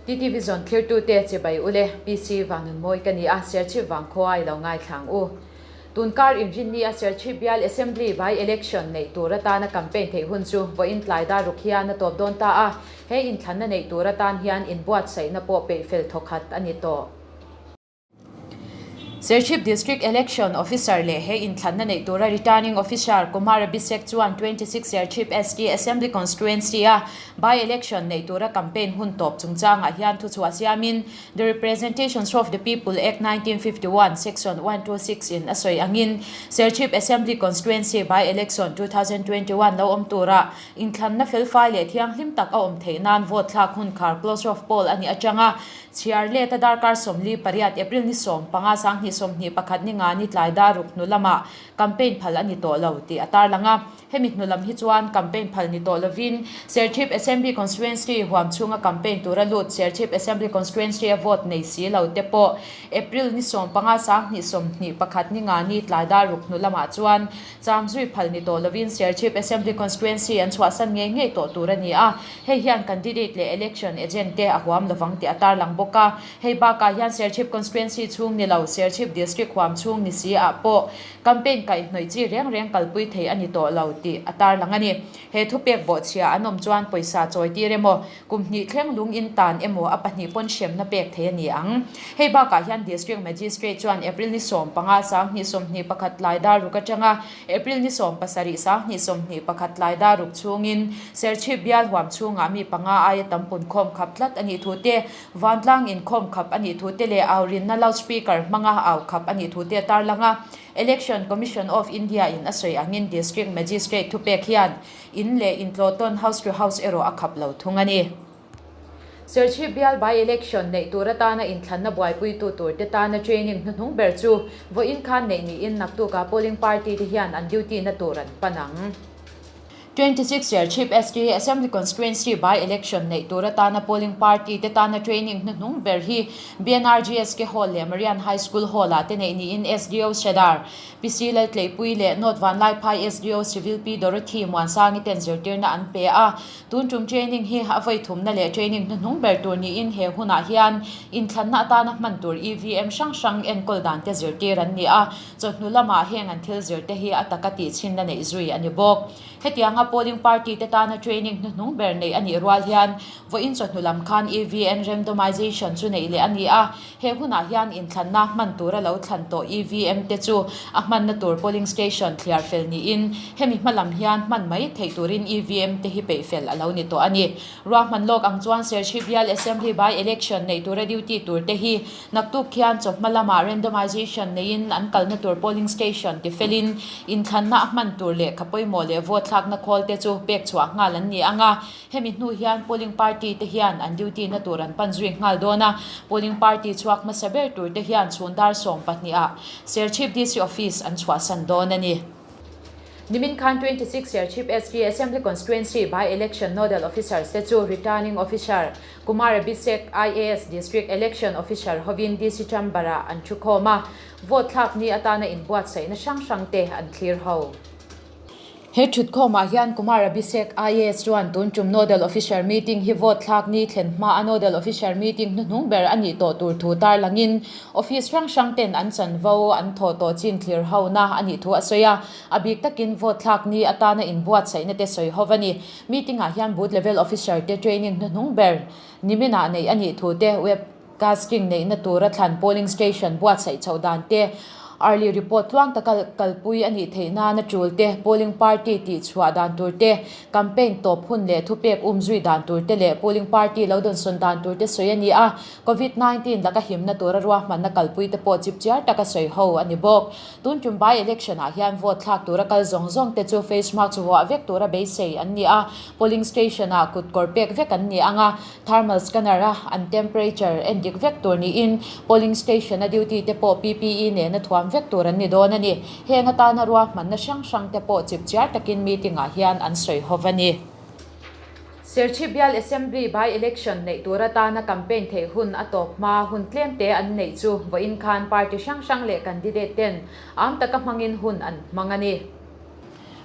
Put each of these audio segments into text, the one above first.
TTV zawn thlirtute chibai ule, PC Vangnunmawi ka ni a, Serchhip vangkhua i lo ngaithlang u. Tunkar inrinni a Serchhip bial Assembly by Election neih tur atana campaign theih hun chu vawiin tlai dar ruk hian a tawp dawn ta a, he inthlanna neih tur atan hian inbuatsaihna pawh peih fel thawkhat a ni tawh. Serchhip District Election Officer leh he inthlanna neih tura Returning Officer Kumar Abhishek chuan 26 Serchhip ST Assembly Constituency a by-election neih tura campaign hun tawp chungchangah hian thuchhuah siamin The Representations of the People Act 1951 Section 126 in a sawi angin Serchhip Assembly Constituency by-election 2021 lo awm tura inthlanna felfai leh thianghlim tak a awm theih nan vote thlak hun khar close of poll a nih atanga Chhiar let a darkar 48 April ni 15 2021 ni nga ni tlai dar ruk hnu lamah campaign phal a ni tawh lo tih a tarlang a. Hemi hnu lam hi chuan campaign phal ni tawh lovin Serchhip Assembly Constituency huam chhunga campaign tura lut Serchhip Assembly Constituency a vote nei si lo te pawh April ni 15 2021 ni nga ni tlai dar ruk hnu lamah chuan cham zui phal ni tawh lovin Serchhip Assembly Constituency an chhuahsan ngei ngei tawh tur a ni a. Hei hian candidate leh election agent te a huam lovang tih a tarlang bawk a. Hei bakah hian Serchhip Constituency chhung ni lo, Serchhip District huam chhung ni si ah pawh campaign kaihhnawih chi reng reng kalpui thei a ni tawh lo tih a tarlang a ni. He thupek bawhchhia an awm chuan pawisa chawi tir emaw, kum hnih thleng lung in tan emaw a pahnih pawn hremna pek thei a ni ang. Hei bakah hian District Magistrate chuan April ni 15 2021 tlai dar ruk atanga April ni 17 2021 tlai dar ruk chhungin Serchhip bial huam chhungah mi panga aia tam punkhawm khap tlat a nih thu te, vantlang inkhawm khap a nih thu te leh aurinna loudspeaker hmanga au khap a nih thu te a tarlang a. Election Commission of India in a sawi angin District Magistrate thupek hian in leh intlawhtawn house to house erawh a khap lo thung a ni. Serchhip bial by-election neih tur atana inthlanna buaipuitu turte tana training hnuhnung ber chu vawiin khan neih niin naktukah polling party te hian an duty na tur an pan ang. 26 Serchhip ST Assembly Constituency by-election neih tur atana polling party te tana training hnuhnung ber hi BNRGSK Hall leh Marian High School Hall ah te neih niin SDO Sadar PC Laltleipui leh North Vanlaiphai SDO Civil Pi Dorothy Muansangi ten zirtirna an pe a. Tun tum training hi a vawi thumna leh training hnuhnung ber tur niin he hunah hian inthlanna atana hman tur EVM hrang hrang enkawl dan te zirtir an ni a, chawhnu lamah heng an thil zir te hi a taka tihchhinna neih zui a ni bawk. Hetianga polling party te tana training hnuhnung ber neih a nih rual hian vawiin chawhnu lam khan EVM randomization chu neih leh a ni a, He hunah hian inthlanna hman tura lo thlan tawh EVM te chu a hmanna tur polling station thliar fel niin hemi hma lam hian hman mai theih turin EVM te hi peih fel a lo ni tawh a ni. Ruahman lawk ang chuan Serchhip bial Assembly by election neih tura duty tur te hi naktuk khian chawhma lamah randomization neiin an kalna tur polling station ti felin inthlanna a hman tur lehkha pawimawh leh vote thlakna khawl te chu pek chhuah nghal an ni ang a. Hemi hnu hian polling party te hian an duty na tur an pan zui nghal dawn a, polling party chhuak hmasa ber tur te hian chhun dar 12 ah Serchhip DC Office an chhuahsan dawn a ni. Nimin khan 26 Serchhip ST Assembly Constituency by Election Nodal Officers te chu Returning Officer Kumar Abhishek IAS District Election Officer hovin DC Chamber ah an thukhawm a, vote thlak ni atana inbuatsaihna hrang hrang te an thlir ho. He thutkhawmah hian Kumar Abhishek IAS chuan tun tum Nodal Officer Meeting hi vote thlak ni thlen hma a Nodal Officer Meeting hnuhnung ber a nih tawh tur thu tarlangin office hrang hrang ten an chanvo an thawh tawh chin thlir hona a nih thu a sawi a, a bik takin vote thlak ni atana inbuatsaihna te sawi ho a ni. Meeting ah hian Booth Level Officer te training hnuhnung ber niminah neih a nih thu te web Casting neihna tura thlan polling station buatsaih chhoh dan te, early report tluang taka kalpui a nih theih nana tul te, polling party tih chhuah dan tur te, campaign tawp hun leh thupek um zui dan tur te leh polling party lo dawnsawn dan tur te sawi a ni a. Covid 19 laka himna tura ruahmanna kalpui te pawh chipchiar taka sawi ho a ni bawk. Tun tum by election ah hian vote thlak tura kal zawng zawng te chu face mask vuah vek tura beisei an ni a, polling station ah kut kawr pek vek an ni ang a. Thermal scanner a an temperature en dik vek tur niin polling station a duty te pawh PPE nena thuam vek tur an ni dawn a ni. Heng atana ruahmanna hrang hrang te pawh chipchiar takin meeting ah hian an sawi ho a ni. Serchhip bial Assembly by election neih tur atana campaign theih hun a tawp hma hun tlem te an neih chu vawiin khan party hrang hrang leh candidate ten am taka hmangin hun an hmang a ni.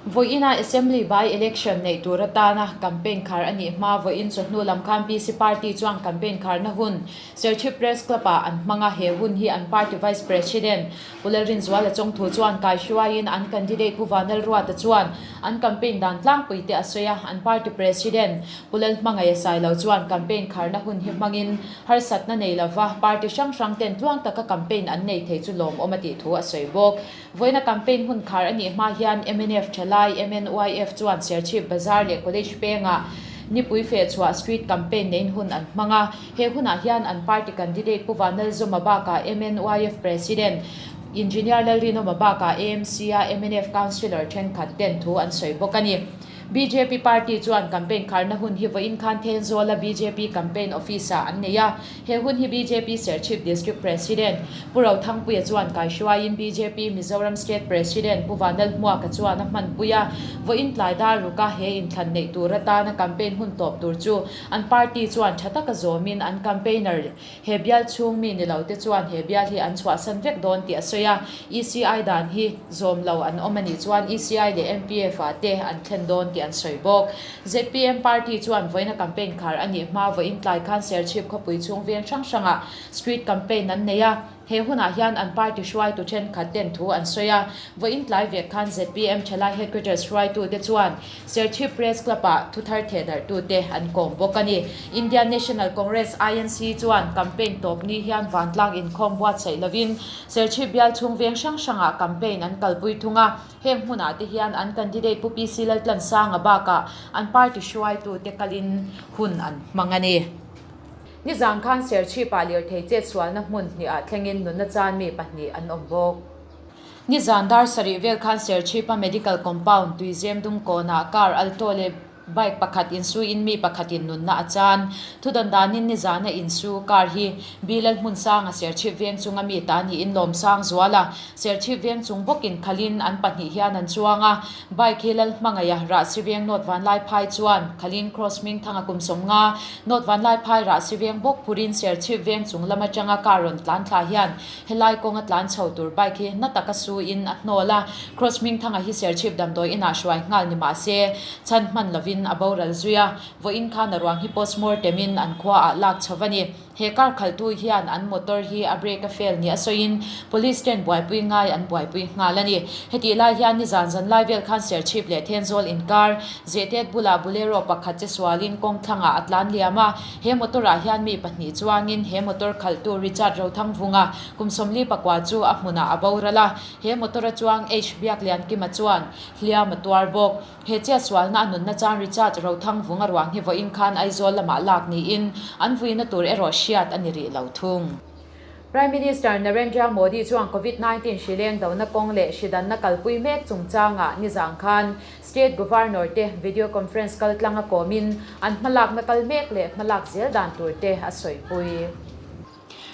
Vawiina Assembly by-election neih tur atana campaign khar a nih hma vawiin chawhnu lam khan PC Party chuan campaign kharna hun Serchhip Press Club-ah an hmang a, he hun hi an party Vice President Pu Lalrinzuala Chawngthu chuan kaihruaiin an candidate Pu Vanlalruata chuan an campaign dan tlangpui te a sawi a, an party President Pu Lalhmangaih Sailo chuan campaign kharna hun hi hmangin harsatna nei lova party hrang hrang ten tluang taka campaign an nei thei chu lawmawm a tih thu a sawi bawk. Vawiina campaign hun khar a nih hma hian mnf thalai, MNYF chuan Serchhip Bazar leh College pengah nipui fehchhuah street campaign neiin hun an hmang a. He hunah hian an party candidate Pu Vanlalzawma bakah MNYF President Engineer Lalrinawma bakah AMC-a mnf Councillor thenkhat ten thu an sawi bawk a ni. Bjp party chuan campaign kharna hun hi vawiin khan Thenzawla bjp campaign office-ah an nei a. He hun hi bjp Serchhip District President Pu Rothangpuia chuan kaihruaiin bjp Mizoram State President Pu Vanlalhmuaka chuan a hmanpui a. Vawiin tlai dar ruka he inthlan neih tur atana campaign hun tawp tur chu an party chuan tha taka zawmin an campaigner He bial chhung mi ni lo te chuan he bial hi an chhuahsan vek dawn tih a sawi a, ECI dan hi zawm lo an awm a nih chuan ECI leh MPF ah te an thlen dawn tih an sawi bawk. Zpm party chuan vawiina campaign khar a nih hma vawiin tlai khan Serchhip khawpui chhung veng hrang hrangah street campaign an nei a, he hunah hian an party hruaitu thenkhat ten thu an sawi a, vawiin tlai vek khan zpm thalai headquarters hruaitute chuan Serchhip Press Club-ah thuthar thehdarhtute an kawm bawk a ni. Indian National Congress, INC, chuan campaign tawp ni hian vantlang inkhawm buatsaih lovin Serchhip bial chhung veng hrang hrangah campaign an kalpui thung a. Heng hmunah te hian an candidate Pu PC Laltlansanga bakah an party hruaitute kalin hun an hmang a ni. Nizan khan Serchhip-ah lirthei chetsualna hmun hnihah thlengin nunna chan mi pahnih an awm bawk. Nizan dar sarih vel khan Serchhipa Medical Compound tuizem dum kawnah car alto leh bike pakhat insuiin mi pakhatin nunna a chan. Thudawn danin nizana insu car hi Bilal Hmunsanga Serchhip veng chunga mi ta niin Lawmsang zuala Serchhip veng chung bawkin khalin an pahnih hian an chuang a. Bike hi Lalhmangaiha Rahsi veng North Vanlaiphai chuan khalin Cross Hmingthanga kum 50 North Vanlaiphai Rahsi veng bawk phurin Serchhip veng chung lam atanga car rawn tlan thla hian Helai kawnga tlan chho tur bike hi na taka suin a hnawl a, Cross Hmingthanga hi Serchhip damdawi inah hruai nghal ni mah se, chhan hman lovin a boral zui a, vawiin khan a ruang hi postmortem in an khuaah lak chho a ni. He car khalhtu hian an motor hi a brake a fail ni a sawiin Police ten buaipui ngai an buaipui nghal a ni. Hetih lai hian nizan zan lai vel khan Serchhip leh Thenzawl inkar Zehtet bulah Bolero pakhat che sualin kawng thlangah a tlan liam a, He motor ah hian mi pahnih chuangin he motor khalhtu Richard Rothangvunga kum 44 chu a hmunah a boral a, he motor a chuang H Biakliankima chuan hliam a tuar bawk. He chiatsualna a nunna chuan Richard Rothangvunga ruang hi vawiin khan Aizawl lamah lak niin an vuina tur erawh hriat a ni rih lo thung. Prime Minister Narendra Modi chuan Covid 19 hri leng dona kawng leh hri danna kalpui mek chungchangah nizang khan State Governor te video conference kaltlang a kawmin an hmalakna kal mek leh hmalak zel dan tur te a sawipui.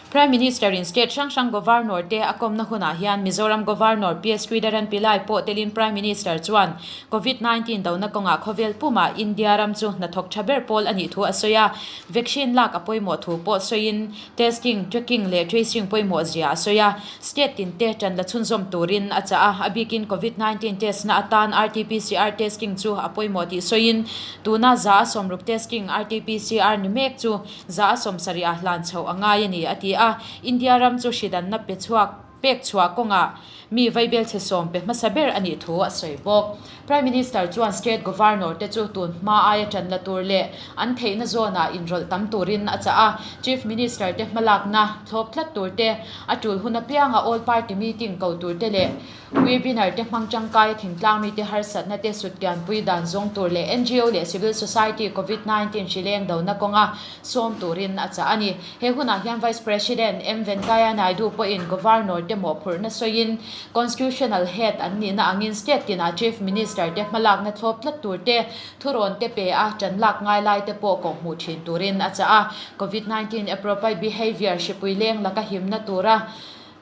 Prime Minister in State hrang hrang Governor te a kawmna hunah hian Mizoram Governor PS Sridharan Pillai pawh telin Prime Minister chuan Covid 19 dona kawngah khawvel pumah India ram chu hnathawk tha ber pawl a nih thu a sawi a, vaccine lak a pawimawh thu pawh sawiin Testing, tracking leh tracing pawimawh zia a sawi a, state tin te ṭan la chhunzawm turin a chah a, a bikin Covid 19 test na atan RT-PCR testing chu a pawimawh tih sawiin, tuna 160 testing RT-PCR ni mek chu 70 ah hlan chhoh a ngai a ni, a ti a, India ram chu hri danna pe chhuak pek chhuah kawngah mi vaibel chhe sawm pe hmasa ber a nih thu a sawi bawk. Prime Minister chuan State Governor te chu tun hma aia ṭan la tur leh an theihna zawnah inrawlh tam turin a chah a, Chief Minister te hmalakna thlawp tlat tur te, a tul hun apianga All Party Meeting ko tur te leh Webinar te hmang tangkaia thingtlang mite harsatna te sutkianpui dan zawng tur leh ngo leh Civil Society Covid 19 hri leng dona kawnga sawm turin a chah a ni. He hunah hian Vice President M Venkaiah Naidu pawhin Governor te mawhphurhna sawiin Constitutional Head an nihna angin State tinah Chief Minister te hmalakna thlawp tlat tur te, thurawn te pe a, ṭan lak ngai lai te pawh kawhhmuh ṭhin turin a chah a. Covid 19 appropriate behaviour hripui leng laka himna tura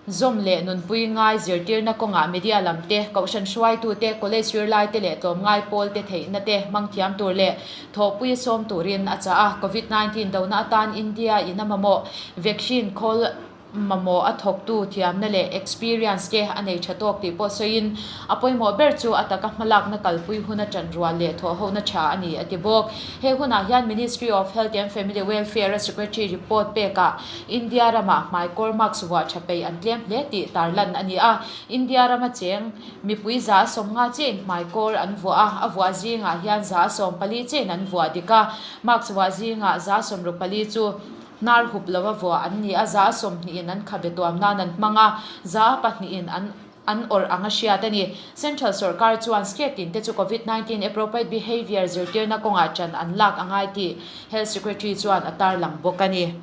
Zawm leh nunpui ngai zirtirna kawngah media lam te, kohhran hruaitu te, college zirlai te leh tlawmngai pawl te theihna te hmang thiam tur leh thawhpui a sawm turin a chah a. Covid 19 dona atan India in a mamawh vaccine khawl mamawh a thawktu thiamna leh experience te a nei tha tawk tih pawh sawiin a pawimawh ber chu a taka hmalakna kalpui huna tanrual leh thawhhona tha a ni a ti bawk. He hunah hian Ministry of Health and Family Welfare a Secretary report pekah India ramah hmaikawr mask vuah tha peih an tlem hle tih tarlan a ni a. India rama cheng mipui 150 chiahin hmaikawr an vuah a, a vuah zingah hian 140 chiahin an vuah dik a, mask vuah zingah 64 chu Hnar hup lova vuah an ni a, 120 in an khabe tuam nan an hmang a, 4 in an an awrh ang a hriat a ni. Central sorkar chuan state tin te chu Covid 19 appropriate behaviour zirtirna kawngah ṭan an lak a ngai tih Health Secretary chuan a tarlang bawk a ni.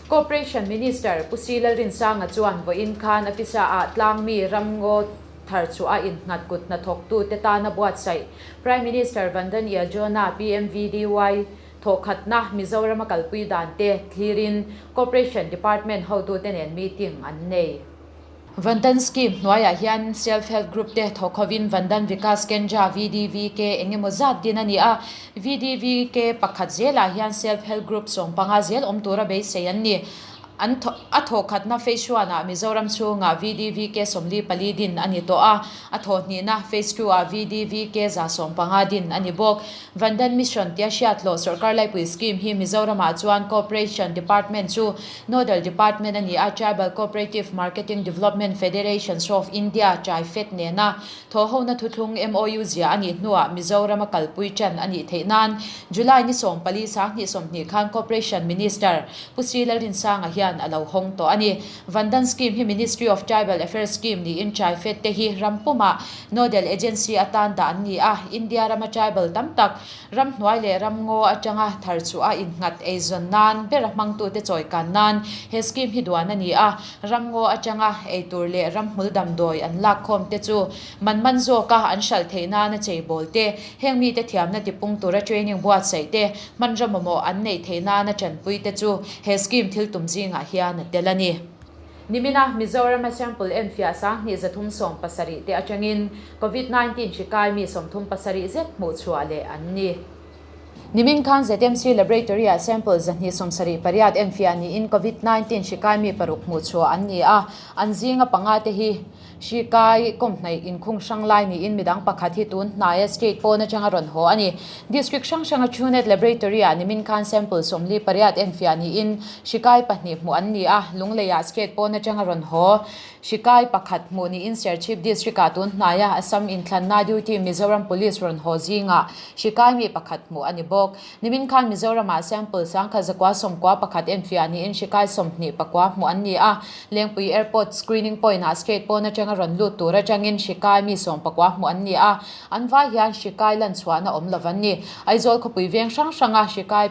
Cooperation Minister Pu Si Lalrinsanga chuan vawiin khan a pisa ah tlangmi ramngaw thar chhuah a innghat kut hnathawktute tana buatsaih Prime Minister Van Dhan Yojana, PMVDY, Thawhkhatna Mizorama kalpui dan te thlirin Cooperation Department hotute nen meeting an nei. Vandan Scheme hnuaiah hian Self Help Group te thawk hovin Vandan Vikas Kendra, VDVK, eng emaw zat din a ni a. VDVK pakhat zelah hian Self Help Group 15 zel awm tura beisei an ni. An a thawhkhatna Phase One ah Mizoram chhungah VDVK 44 din a ni tawh a, a thawhhnihna Phase Two ah VDVK 150 din a ni bawk. Vandan Mission tia hriathlawh Sorkar Laipui Scheme hi Mizoramah chuan Cooperation Department chu Nodal Department a ni a, Tribal Cooperative Marketing Development Federations of India, TRIFED, nena Thawhhona thuthlung MOU ziah a nih hnuah Mizoram a kalpui ṭan a nih theih nan July ni 14 2020 khan Cooperation Minister Pu Sri Lalrinsanga hian a lo hawng tawh a ni. Vandan Scheme hi Ministry of Tribal Affairs Scheme niin TRIFED te hi ram pumah Nodal Agency atan dah an ni a, India rama tribal tam tak Ramhnuai leh ramngaw atanga thar chhuah a innghat eizawn nan bera hmangtute chawikan nan he scheme hi duan a ni a, ramngaw atanga eitur leh ramhmul damdawi an lakkhawm te chu man man zawka an hralh theih nana cheibawl te, heng mite thiamna tipung tura training buatsaih te, hmanraw mamawh an neih theih nana tanpui te chu he scheme thil tum zingah hian a tel a ni. Nimina Mizorama sample enfiah 2370 te atangin Covid 19 hri kai mi 37 zet hmuh chhuah leh an ni. Nimin khan ZMC Laboratory ah sample 278 enfiah niin Covid 19 hri kai mi paruk hmuh chhuah an ni a, an zinga panga te hi hri kai kawmhnaih inkhung hrang lai niin midang pakhat hi tun hnaia state pawn atanga rawn haw a ni. District hrang hranga Trunet Laboratory ah nimin khan sample 48 enfiah niin hri kai pahnih hmuh an ni a, Lungleiah state pawn atanga rawn haw hri kai pakhat hmuh niin Serchhip District ah tun hnaia Assam inthlanna duty Mizoram Police rawn haw zingah hri kai mi pakhat hmuh a ni bawk. Nimin khan Mizoram ah sample 1191 enfiah niin hri kai 29 hmuh an ni a, Lengpui Airport screening point ah state pawn atanga rawn lut tur atangin hri kai mi 19 hmuh an ni a, An vai hian hri kai lan chhuahna awm lo an ni. Aizawl khawpui veng hrang hranga hri kai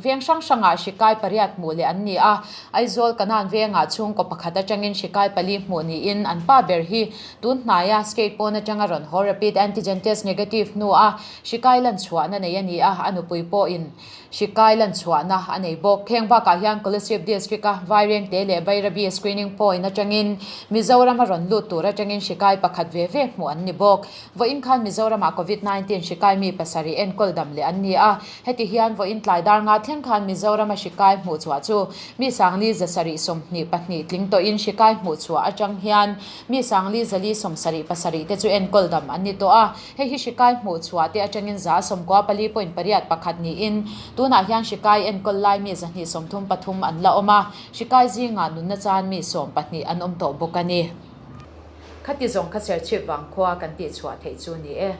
veng hrang hrangah hri kai pariat hmuh leh an ni a. Aizawl Kanan vengah chhungkaw pakhat atangin hri kai pali hmuh niin an pa ber hi tun hnaia state pawn atanga rawn haw rapid antigen test negative hnua hri kai lan chhuahna nei a ni a, a nupui pawhin Hri kai lan chhuahna a nei bawk. Heng bakah hian Kolasib District-a Vairengte leh Bairabi Screening Point atangin Mizoram a rawn lut tur atangin hri kai pakhat ve ve hmuh an ni bawk. Vawiin khan Mizoramah Covid 19 hri kai mi pasarih enkawl dam leh an ni a. Heti hian vawiin tlai dar nga thleng khan Mizorama hri kai hmuh chhuah chu mi 5722 tling tawhin hri kai hmuh chhuah atang hian mi 4477 te chu enkawl dam an ni tawh a. Hei hi hrikai hmuh chhuah te atangin 94.81 niin tunah hian hrikai enkawl lai mi 233 an la awm a, hrikai zingah nunna chan mi 12 an awm tawh bawk a ni. Khati zawng kha Serchhip vang khua kan tih chhuah theih chu ni e.